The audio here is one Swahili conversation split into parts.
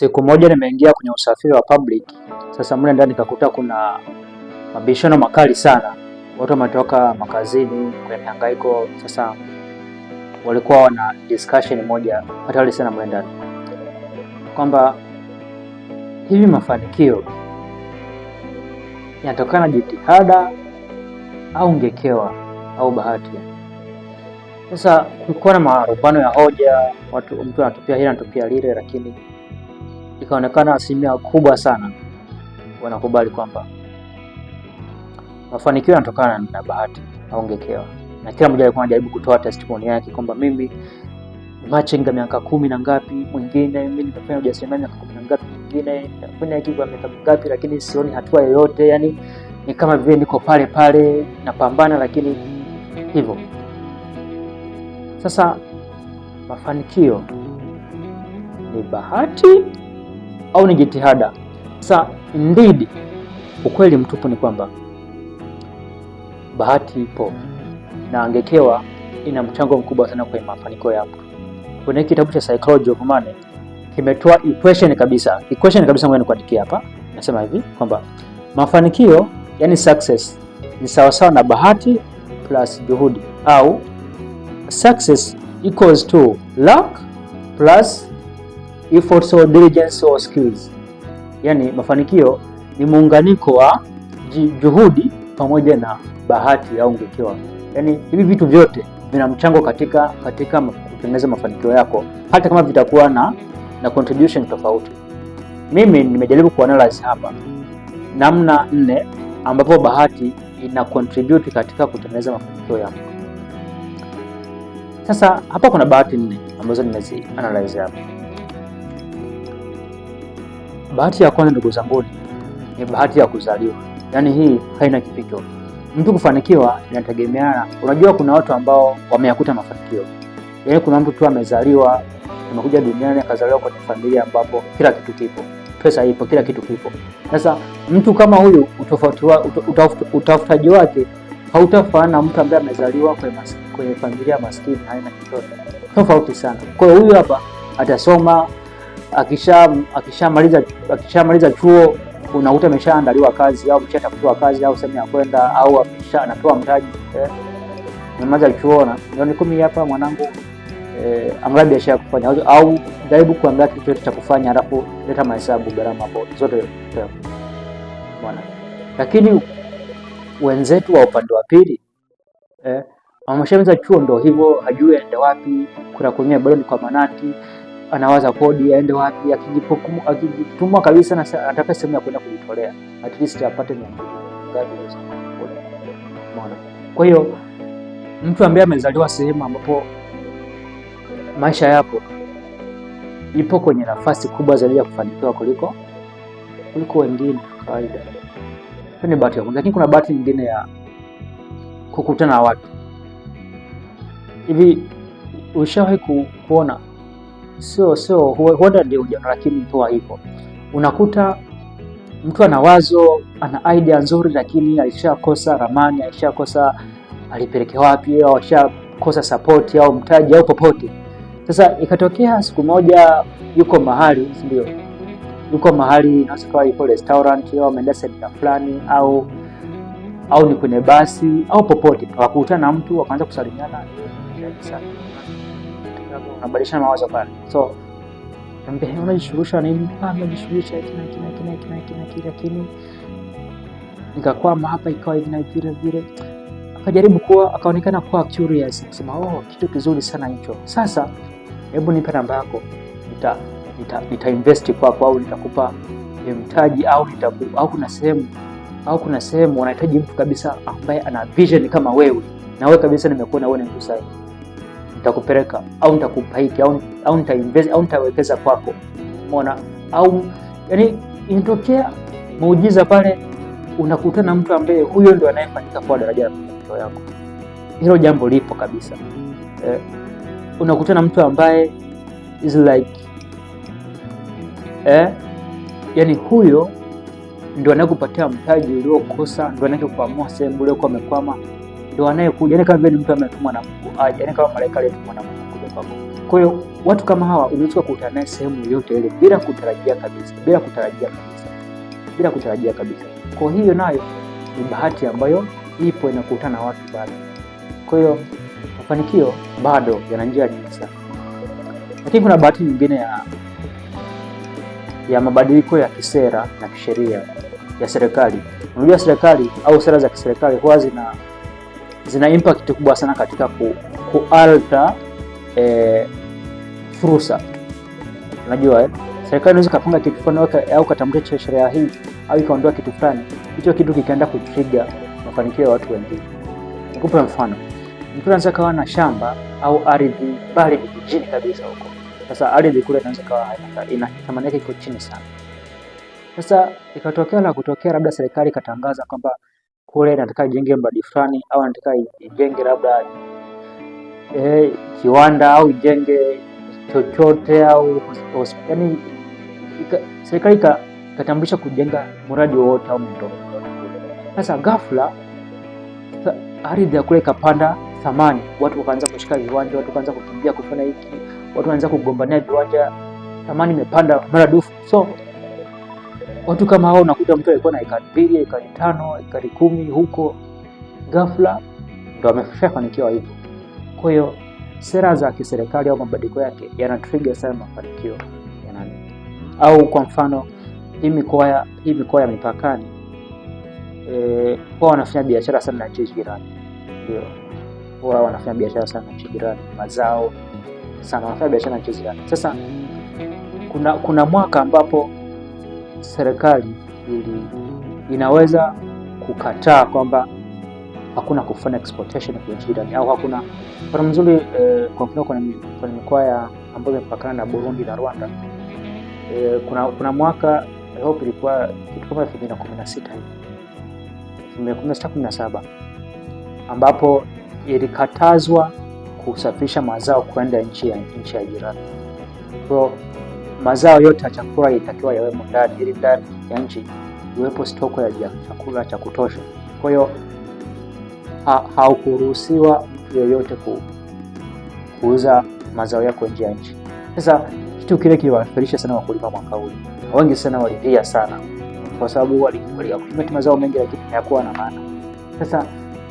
Siku moja nimeingia kwenye usafiri wa public. Sasa mle ndani nikakuta kuna mabishano makali sana, watu wametoka makazini kwenye mihangaiko. Sasa walikuwa wana discussion moja hatari sana mle ndani kwamba hivi mafanikio yanatokana na jitihada au ngekewa au bahati? Sasa kulikuwa na marumbano ya hoja, watu mtu anatupia hili anatupia lile, lakini ikaonekana asilimia kubwa sana wanakubali kwamba mafanikio yanatokana na bahati au ngekewa, na kila mmoja alikuwa anajaribu kutoa testimony yake kwamba mimi machinga miaka kumi na ngapi, mwingine mimi nimefanya ujasiriamali miaka kumi na ngapi, mwingine nimefanya hiki kwa miaka mingapi, lakini sioni hatua yoyote, yani ni kama vile niko pale pale napambana, lakini hivyo. Sasa mafanikio ni bahati au ni jitihada? Sasa indeed, ukweli mtupu ni kwamba bahati ipo na ngekewa ina mchango mkubwa sana kwenye mafanikio ya mtu. Kwenye kitabu cha Psychology of Money kimetoa equation kabisa, equation kabisa, ngoja nikuandikie hapa. Nasema hivi kwamba mafanikio, yani success, ni sawasawa na bahati plus juhudi, au success equals to luck plus efforts or diligence or skills. Yani mafanikio ni muunganiko wa juhudi pamoja na bahati au ngekewa. Yani hivi vitu vyote vina mchango katika kutengeneza mafanikio yako, hata kama vitakuwa na contribution tofauti. Mimi nimejaribu kuanalyze hapa namna nne ambapo bahati ina contribute katika kutengeneza mafanikio yako. Sasa hapa kuna bahati nne ambazo nimezi analyze hapa. Bahati ya kwanza, ndugu zangu, ni bahati ya kuzaliwa. Yaani hii haina kificho. Mtu kufanikiwa inategemeana. Unajua kuna watu ambao wameyakuta mafanikio. Yaani kuna mtu tu amezaliwa, amekuja duniani akazaliwa kwenye familia ambapo kila kitu kipo, pesa ipo, kila kitu kipo. Sasa mtu kama huyu utofauti wa utafutaji wake hautafanana na mtu ambaye amezaliwa kwenye familia maskini haina chochote, tofauti sana. Kwa hiyo huyu hapa atasoma, akishamaliza chuo unakuta ameshaandaliwa kazi au ameshatafutiwa kazi au sehemu ya kwenda au amesha anapewa mtaji. Nimemaliza chuo na milioni 10 hapa mwanangu, angalia biashara ya kufanya au jaribu kuangalia kitu chochote cha kufanya, alafu leta mahesabu, gharama zote bwana. Lakini wenzetu wa upande wa pili ameshamaliza chuo ndo hivyo, hajui aende wapi, kuna kwenyewe bado ni kwa manati, anawaza kodi aende wapi, akijitumwa kabisa na anataka sehemu ya kwenda kujitolea, at least apate 200 ngapi. Umeona? Kwa hiyo mtu ambaye amezaliwa sehemu ambapo maisha yapo, ipo kwenye nafasi kubwa zaidi ya kufanikiwa kuliko wengine kawaida. Hiyo ni bahati ya kwanza, lakini kuna bahati nyingine ya kukutana na watu. Hivi ushawahi kuona, sio huenda ndio ujana, lakini toa hivyo, unakuta mtu ana wazo, ana idea nzuri, lakini alishakosa ramani, alishakosa alipeleke wapi, au alishakosa support au mtaji au popote. Sasa ikatokea siku moja yuko mahali, si ndio? Yuko mahali, inaweza kuwa yuko restaurant au ameenda sehemu fulani au ni kwenye basi au popote, wakakutana na mtu wakaanza kusalimiana, unabadilishana mawazo pale. So ambia, unajishughulisha nini? Ah, najishughulisha hiki na hiki na hiki na hiki na hiki na hiki, lakini nikakwama hapa, ikawa hivi na vile vile. Akajaribu kuwa, akaonekana kuwa curious, kusema, "Oh, kitu kizuri sana hicho. Sasa hebu nipe namba yako, nita invest kwako au nitakupa mtaji au kuna sehemu wanahitaji mtu kabisa ambaye ana vision kama wewe, na wewe kabisa nimekuona wewe ni mtu sahihi, nitakupeleka au nitakupa hiki au nita invest au nitawekeza kwako." Umeona? Au yani inatokea muujiza pale, unakutana na mtu ambaye huyo ndio anayefanyika kwa daraja la mafanikio yako. Hilo jambo lipo kabisa. Unakutana na mtu ambaye is like yani huyo ndio anayekupatia mtaji uliokosa, ndio anayekuamua sehemu uliokuwa umekwama, ndio anayekuja, yani kama vile mtu ametumwa na Mungu aje, yani kama malaika aliyetumwa na Mungu kuja. kwako. Kwa hiyo watu kama hawa unaweza kukutana naye sehemu yoyote ile bila kutarajia kabisa, bila kutarajia kabisa, bila kutarajia kabisa. Kwa hiyo nayo ni bahati ambayo ipo, inakutana na watu bado. Kwa hiyo mafanikio bado yana njia nyingi sana, lakini kuna bahati nyingine ya mabadiliko ya kisera na kisheria ya serikali. Unajua serikali au sera za kiserikali huwa zina impact kubwa sana katika ku alter fursa. Unajua serikali inaweza kupanga kitu fulani au katambulisha sheria hii au ikaondoa kitu fulani, hicho kitu kikaenda kutrigger mafanikio ya watu wengine. Nikupe mfano, mtu anaweza kawa na shamba au ardhi mbali vijijini kabisa huko. Sasa ardhi kule inaweza kawa ina thamani yake iko chini sana. Sasa ikatokea la kutokea, labda serikali ikatangaza kwamba kule nataka ijenge mradi fulani au nataka ijenge labda kiwanda au ijenge chochote au yaani serikali ikatambulisha kujenga mradi wowote au miundombinu. Sasa ghafla ardhi ya kule ikapanda thamani, watu wakaanza kushika viwanja, watu wakaanza kukimbia kufanya hiki, watu wanaanza kugombania viwanja, thamani imepanda maradufu. So watu kama hao unakuta mtu alikuwa na ekari 2, ekari 5, ekari 10 huko, ghafla ndo ameshafanikiwa hivyo. Kwa hiyo sera za kiserikali au mabadiliko yake yana trigger sana mafanikio ya nani. Au kwa mfano hii mikoa ya mipakani huwa wanafanya biashara sana na nchi jirani, ndio huwa wanafanya biashara sana na nchi jirani, mazao sana wanafanya biashara na nchi jirani. Sasa kuna mwaka ambapo serikali inaweza kukataa kwamba hakuna kufanya exportation kwa nchi jirani au hakuna mfano mzuri kwa mfano kuna mikoa ya ambayo imepakana na Burundi na Rwanda kuna mwaka, I hope ilikuwa kitu kama 2016 hivi, 2016 17, ambapo ilikatazwa kusafirisha mazao kwenda nchi ya jirani. Kwa mazao yote ya chakula ilitakiwa yawemo ndani ili ndani ya nchi iwepo stock ya chakula cha kutosha. Kwa hiyo haukuruhusiwa mtu yeyote kuuza mazao yako nje ya nchi. Sasa kitu kile kiliwaafirisha sana wakulima mwaka ule, wengi sana walilia sana kwa sababu waliaccumulate mazao mengi lakini hayakuwa na maana. Sasa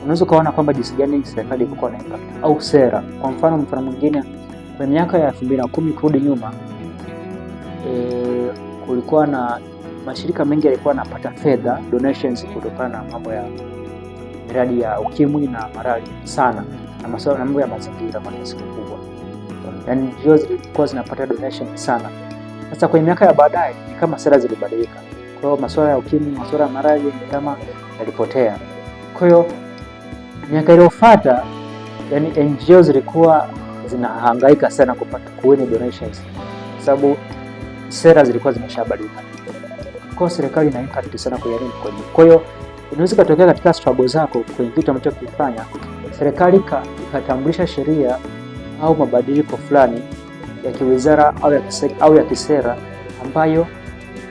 unaweza ukaona kwamba jinsi gani serikali ilikuwa na impact au sera. Kwa mfano mwingine, kwenye miaka ya 2010 kurudi nyuma, kulikuwa na mashirika mengi yalikuwa yanapata fedha donations kutokana na mambo ya miradi ya ukimwi na malaria sana na masuala na mambo ya mazingira kwa kiasi kikubwa, yaani NGO zilikuwa zinapata donation sana. Sasa kwenye miaka ya baadaye ni kama sera zilibadilika, kwa hiyo masuala ya ukimwi, masuala ya malaria ni kama yalipotea. Kwa hiyo miaka iliyofuata, yani NGO zilikuwa zinahangaika sana kupata kuwin donations kwa sababu sera zilikuwa zimeshabadilika. Kwa hiyo serikali ina impact sana kwenye nini, kwenye. Kwa hiyo inaweza ikatokea katika struggle zako kwenye kitu ambacho kifanya, serikali ikatambulisha sheria au mabadiliko fulani ya kiwizara au ya kisera ambayo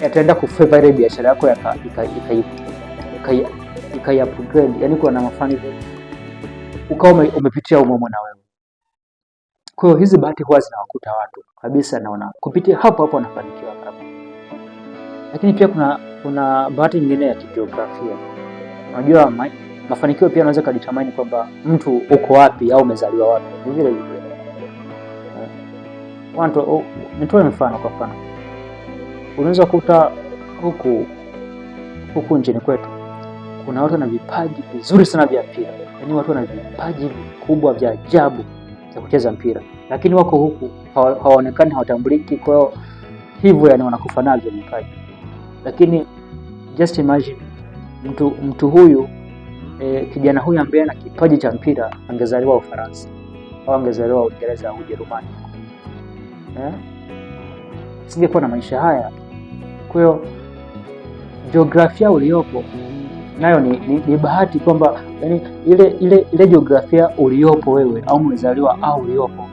yataenda kufavor ile biashara yako ikai upgrade, yani kuwa na mafanikio ukawa umepitia umomo na wewe. Kwa hiyo hizi bahati huwa zinawakuta watu kabisa, naona kupitia hapo hapo wanafanikiwa hapo. Lakini pia kuna bahati nyingine ya kijiografia. Unajua mafanikio pia unaweza kudetermine kwamba mtu uko wapi au umezaliwa wapi. Ni vile vile. Nitoe mfano. Kwa mfano, unaweza kukuta huku nchini kwetu kuna watu wana vipaji vizuri sana vya mpira, yaani watu wana vipaji vikubwa vya ajabu vya kucheza mpira, lakini wako huku hawaonekani, hawatambuliki. Kwa hiyo hivyo yani wanakufa navyo vipaji, lakini just imagine mtu huyu kijana huyu ambaye ana kipaji cha mpira angezaliwa Ufaransa au angezaliwa Uingereza au Ujerumani, eh? Singekuwa na maisha haya. Kwa hiyo jiografia uliopo nayo ni bahati kwamba yani ile jiografia uliopo wewe au umezaliwa au uliopo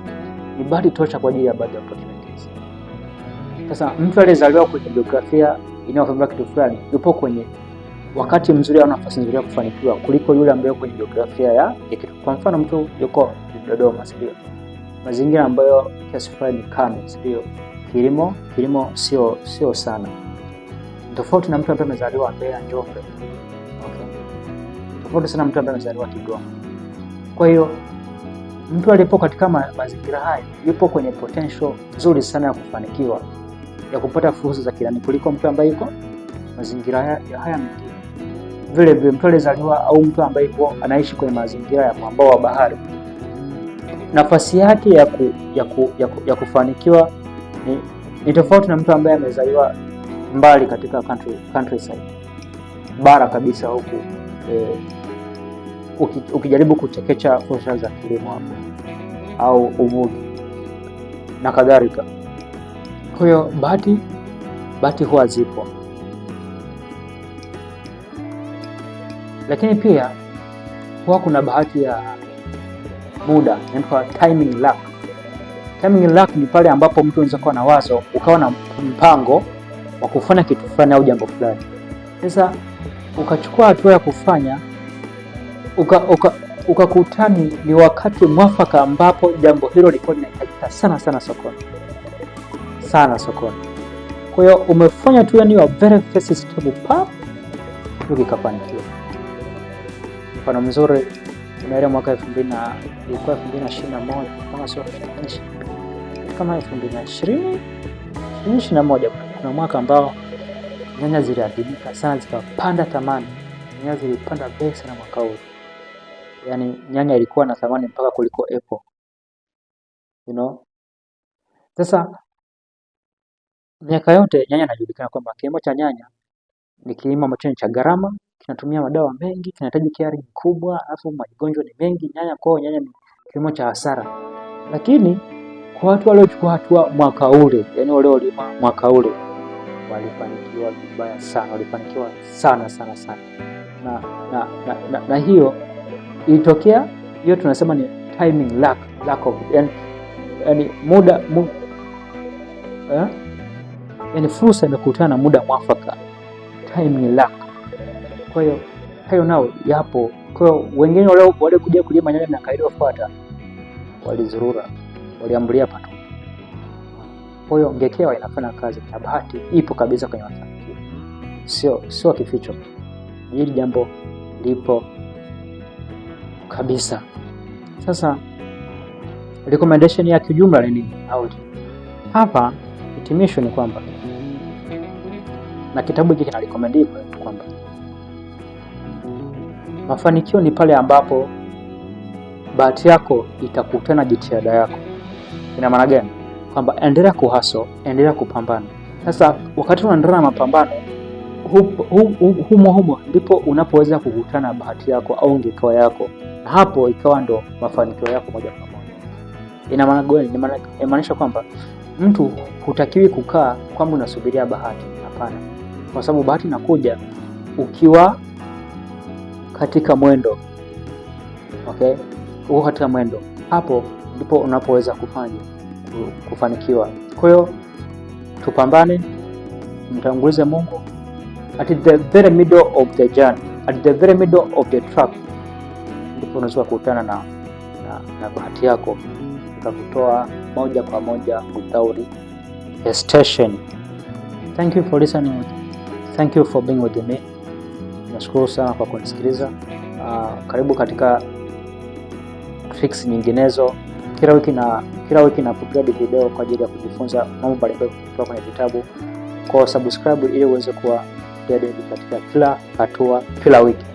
ni bahati tosha kwa ajili ya baadhi ya opportunities. Sasa mtu aliyezaliwa kwenye jiografia inayofavor kitu fulani yupo kwenye wakati mzuri au nafasi nzuri ya kufanikiwa kuliko yule ambaye kwenye jiografia ya kitu. Kwa mfano mtu yuko Dodoma, si ndio? Mazingira ambayo kiasi fulani ni kame, ndio kilimo sio sana, tofauti na mtu ambaye amezaliwa Mbeya, Njombe, okay, tofauti sana mtu ambaye amezaliwa Kigoma. Kwa hiyo mtu alipo katika mazingira haya yupo kwenye potential nzuri sana ya kufanikiwa, ya kupata fursa za kirani kuliko mtu ambaye yuko mazingira haya mengine. Vile vile mtu aliyezaliwa au mtu ambaye yupo anaishi kwenye mazingira ya mwambao wa bahari, nafasi yake ya kufanikiwa ni tofauti na mtu ambaye amezaliwa mbali katika countryside, bara kabisa huku ukijaribu kuchekecha fursa za kilimo hapo au uvuvi na kadhalika. Kwa hiyo bahati huwa zipo, lakini pia huwa kuna bahati ya muda, inaitwa timing luck. Timing luck ni pale ambapo mtu anaweza kuwa na wazo, ukawa na mpango wa kufanya kitu fulani au jambo fulani, sasa ukachukua hatua ya kufanya, ukakutani ni wakati mwafaka ambapo jambo hilo lilikuwa linahitajika sana sana sokoni, sana sokoni. Kwa hiyo umefanya tu, yani your very first step, pap, kitu kikafanikiwa. Mfano mzuri kuna ile mwaka 2000 na ilikuwa 2021 kama sio kama 2020 2021, kuna mwaka ambao nyanya ziliadimika sana zikapanda thamani. Nyanya zilipanda bei sana mwaka huu, yaani nyanya ilikuwa na thamani mpaka kuliko Apple. Sasa miaka yote nyanya inajulikana kwamba kilimo cha nyanya ni kilimo ambacho ni cha gharama, kinatumia madawa mengi, kinahitaji caring kubwa, alafu magonjwa ni mengi. Nyanya kwao, nyanya ni kilimo cha hasara, lakini kwa watu waliochukua hatua mwaka ule, yani waliolima mwaka ule walifanikiwa vibaya sana, walifanikiwa sana sana sana na hiyo ilitokea, hiyo tunasema ni timing luck, lack of yani muda eh? Yani fursa imekutana na muda mwafaka, timing luck. Kwa hiyo hayo nao yapo. Kwa hiyo wengine wale kuja kulima nyanya miaka iliyofuata walizurura, waliambulia patupu. Kwa hiyo ngekewa inafanya kazi na bahati ipo kabisa kwenye mafanikio, sio kificho. Hili jambo lipo kabisa. Sasa recommendation ya kijumla ni nini? Au hapa hitimisho ni kwamba, na kitabu hiki kina recommend hivyo kwamba mafanikio ni pale ambapo bahati yako itakutana jitihada yako. Ina maana gani? Kwamba endelea kuhustle, endelea kupambana. Sasa wakati unaendelea na mapambano humo humo ndipo unapoweza kukutana bahati yako au ngekewa yako, na hapo ikawa ndo mafanikio yako moja kwa moja. Ina maana gani? Inamaanisha kwamba mtu hutakiwi kukaa kwamba unasubiria bahati. Hapana, kwa sababu bahati inakuja ukiwa katika mwendo. Okay, uko katika mwendo, hapo ndipo unapoweza kufanya kufanikiwa. Kwa hiyo tupambane, mtangulize Mungu at the very middle of the journey, at the very middle of the track, ndipo unaweza kukutana na bahati yako ikakutoa moja kwa moja without hesitation. Thank you for listening. Thank you for being with me. Nashukuru sana kwa kunisikiliza. Karibu katika tricks nyinginezo. Kila wiki na upload video kwa ajili ya kujifunza mambo mbalimbali kutoka kwenye vitabu. Kwa subscribe ili uweze kuwa updated katika kila hatua kila wiki.